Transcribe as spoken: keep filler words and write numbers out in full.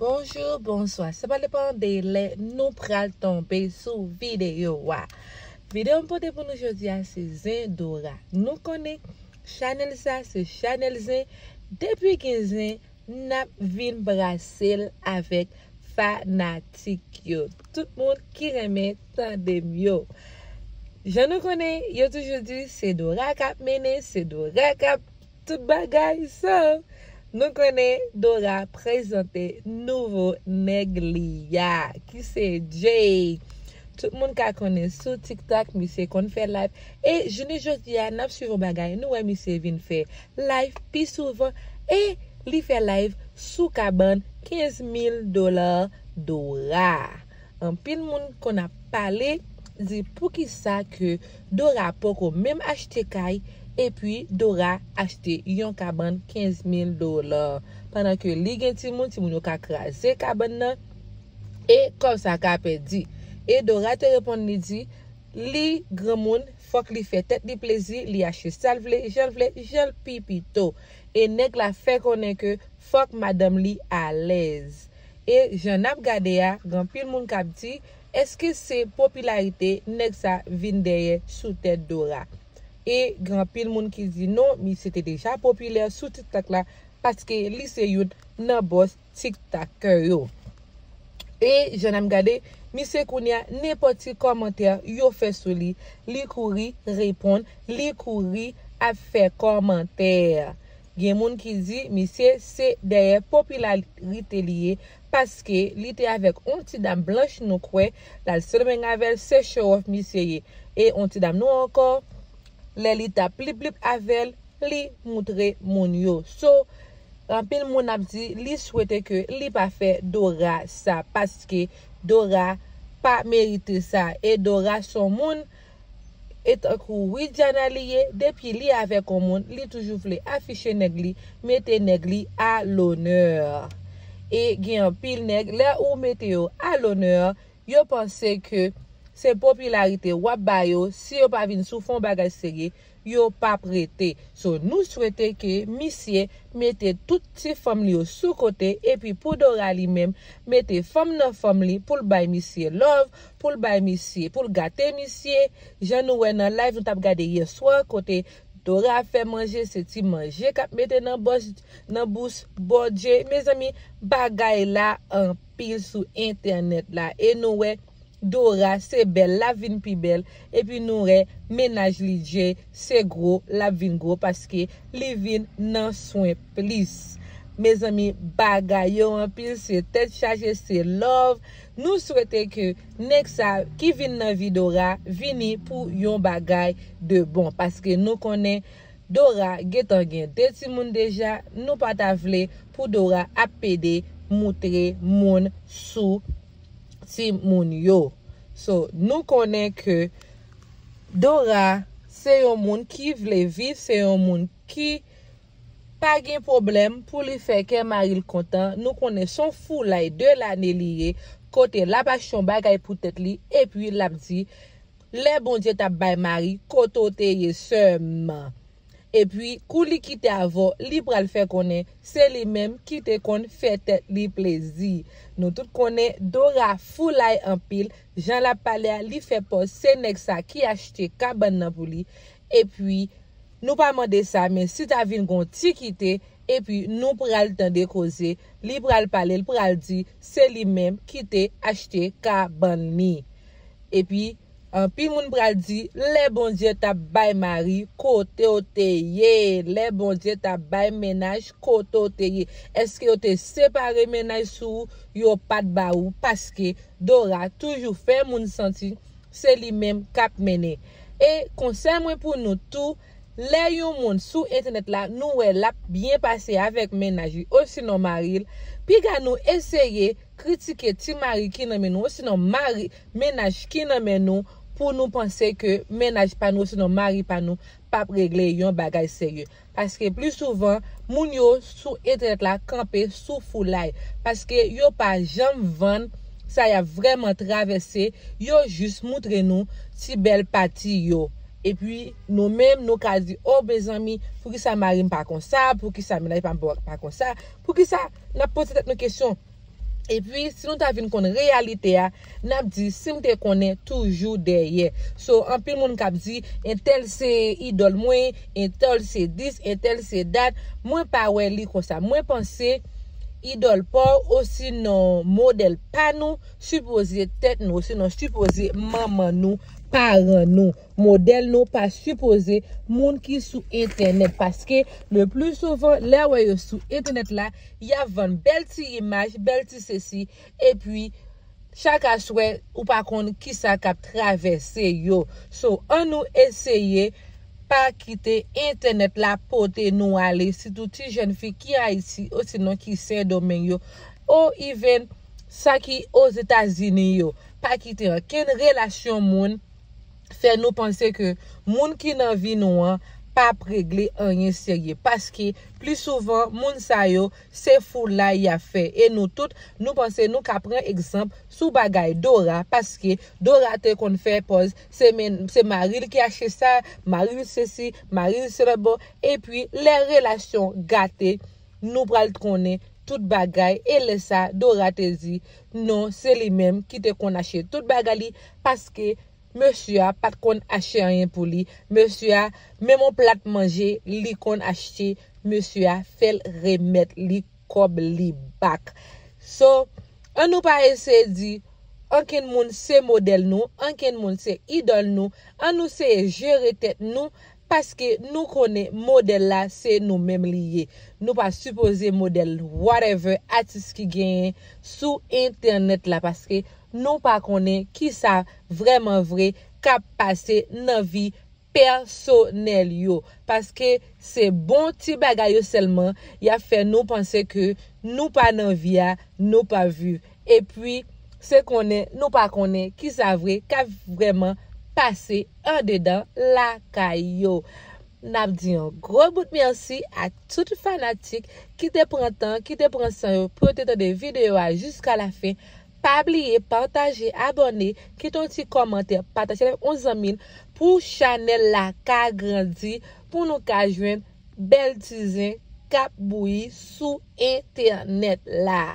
Bonjou, bonswa. Sa pa depann de lè nou pral tonbe sou videyo a. Videyo m pote pou nou jodi a se zen Dora. Nou konnen chanèl sa se chanèl zen. Depi gen zen, n ap vin brase l avèk fanatik yo. Tout moun ki renmen tande m yo. Jan nou konnen, yo toujou di se Dora k ap mennen, se Dora k ap tout bagay. So, nou konnen Dora prezante nouvo nèg li a, ki se Jay. Tout moun ka konnen sou TikTok, misye konn fè live. E jounen jodi a, n ap swiv yon bagay, nou wè misye vin fè live pi souvan. E li fè live sou kabann kenz mil dola Dora. Anpil moun konn ap pale, di poukisa ke Dora poko menm achte kay, epi Dora achte yon kabann kenz mil dola. Pandan ke li gen timoun, timoun yo ka kraze kabann nan, e kòb sa ka pèdi. E Dora te reponn, li di, li granmoun, fòk li fè tèt li plezi, li achte sa l vle, jan l vle, jan l pi pito. E nèg la fè konnen ke fòk madanm li alèz. E jan n ap gade a, gen anpil moun k ap di, èske se popilarite nèg sa vin dèyè sou tèt Dora? E gen anpil moun ki di non, misye te deja popilè sou TikTok la, paske li se youn nan bòs TikTokè yo. E jan n ap gade, misye kounye a, nenpòt ti kòmantè yo fè sou li, li kouri reponn, li kouri ap fè kòmantè. Gen moun ki di misye se dèyè popilarite li ye, paske li te avèk yon ti dam blanch nou kwè, l al Sendomeng avè l, se show off misye ye. E yon ti dam nwa ankò, lè li t ap plip plip avè l, li moutre moun yo. So, anpil moun ap di li swete ke li pa fè Dora sa, paske Dora pa merite sa. E Dora se yon moun, e tankou Widiana li ye, depi li avèk yon moun, li toujou vle afiche nèg li, mete nèg li a lonè. E gen anpil nèg, lè ou mete yo a lonè, yo panse ke se popilarite w ap ba yo, si yo pa vin sou fè yon bagay serye, yo p ap rete. So, nou swete ke misye mete tout ti fanm li yo sou kote, epi pou Dora li menm, mete fanm nan fanm li pou l bay misye love, pou l bay misye, pou l gate misye. Jan nou wè nan live nou t ap gade yè swa, kote Dora ap fè manje, se ti manje k ap mete nan bòs, nan bous Bòdye. Mezanmi, bagay la anpil sou entènèt la. E nou wè, Dora, se bèl l ap vin pi bèl. Epi nou wè, mennaj li Jay, se gwo l ap vin gwo, paske li vin nan swen plis. Mezanmi, bagay yo anpil, se tèt chaje, se love. Nou swete ke nèg sa ki vin nan vi Dora vini pou yon bagay de bon, paske nou konnen Dora gentan gen de timoun deja, nou pa ta vle pou Dora ap pede moutre moun sou timoun yo. So, nou konnen ke Dora se yon moun ki vle viv, se yon moun ki pa gen pwoblèm pou li fè kè mari l kontan. Nou konnen se yon foulay de lane li ye, kote l ap achte yon bagay pou tèt li, epi l ap di, lè Bondye t ap bay mari, kote w te ye sè m? Epi, kou li kite avè w, li pral fè konnen se li menm ki te konn fè tèt li plezi. Nou tout konnen Dora foulay anpil, jan l ap pale a, li fè pòz se nèg sa ki achte kabann nan pou li. Epi, nou pa mande sa, men si ta vin gon ti kite, epi nou pral tande koze, li pral pale, l pral di se li menm ki te achte kabann li. Epi, anpil moun pral di, lè Bondye t ap bay mari, kote w te ye? Lè Bondye t ap bay mennaj, kote w te ye? Èske yo te separe mennaj sou ou? Yo pa t ba ou, paske Dora toujou fè moun santi se li menm k ap mennen. E konsèy mwen pou nou tou, lè yon moun sou entènèt la, nou wè l ap byen pase avèk mennaj li, osinon mari l, piga nou eseye kritike ti mari ki nan men nou, osinon mari, mennaj ki nan men nou, pou nou panse ke mennaj pa nou, osinon mari pa nou, p ap regle yon bagay serye. Paske pli souvan, moun yo sou entènèt la kanpe sou foulay. Paske yo pa janm vann sa y ap vrèman travèse, yo jis moutre nou ti bèl pati yo. Epi, nou menm, nou ka di, o, mezanmi, poukisa mari m pa konsa, poukisa mennaj pa m pa konsa, poukisa n ap poze tèt nou kesyon? Epi, si nou ta vin konn reyalite a, n ap di, si m te konnen, toujou dèyè. So, anpil moun k ap di, entèl se idòl mwen, entèl se dis, entèl se dat. Mwen pa wè li konsa. Mwen panse, idòl pa w, osinon modèl pa nou, sipoze tèt nou, osinon sipoze manman nou, paran nou. Modèl nou pa sipoze moun ki sou entènèt, paske le pli souvan, lè w wè yo sou entènèt la, y ap vann bèl ti imaj, bèl ti sesi, epi chak aswè, ou pa konn kisa k ap travèse yo. So, ann nou eseye pa kite entènèt la pote nou ale, sitou ti jèn fi ki Ayiti, osinon ki Sendomeng yo, o even sa ki Ozetazini yo. Pa kite ankenn relasyon moun fè nou panse ke moun ki nan vi nou an p ap regle anyen serye. Paske pli souvan, moun sa yo, se foulay y ap fè. E nou tout, nou panse nou ka pran egzanp sou bagay Dora, paske Dora te konn fè pòz, se men, se mari l ki achte sa, mari l sesi, mari l se lòt bò. Epi, lè relasyon gate, nou pral konnen tout bagay. E lè sa, Dora te di, non, se li menm ki te konn achte tout bagay li, paske mesye a pa t konn achte anyen pou li. Mesye a, menm yon plat manje, li konn achte. Mesye a fè l remèt li kòb li back. So, ann nou pa eseye di, ankenn moun se modèl nou, ankenn moun se idòl nou, ann nou seye jere tèt nou, paske nou konnen modèl la se nou menm li ye. Nou pa sipoze modèl whatever atis ki genyen sou entènèt la, paske nou pa konnen kisa vrèman vre k ap pase nan vi pèsonèl yo. Paske se bon ti bagay yo sèlman y ap fè nou panse ke nou pa nan vi a, nou pa viv. Epi, se konnen nou pa konnen kisa vre k ap vrèman pase andedan lakay yo. N ap di yon gwo bout mèsi a tout fanatik ki te pran tan, ki te pran san yo pou yo te tande videyo a jiska lafen. Pa bliye pataje, abòne, kite yon ti kòmantè, pataje avèk yon zanmi pou chanèl la ka grandi, pou nou ka jwenn bèl ti zen k ap bouyi sou entènèt la.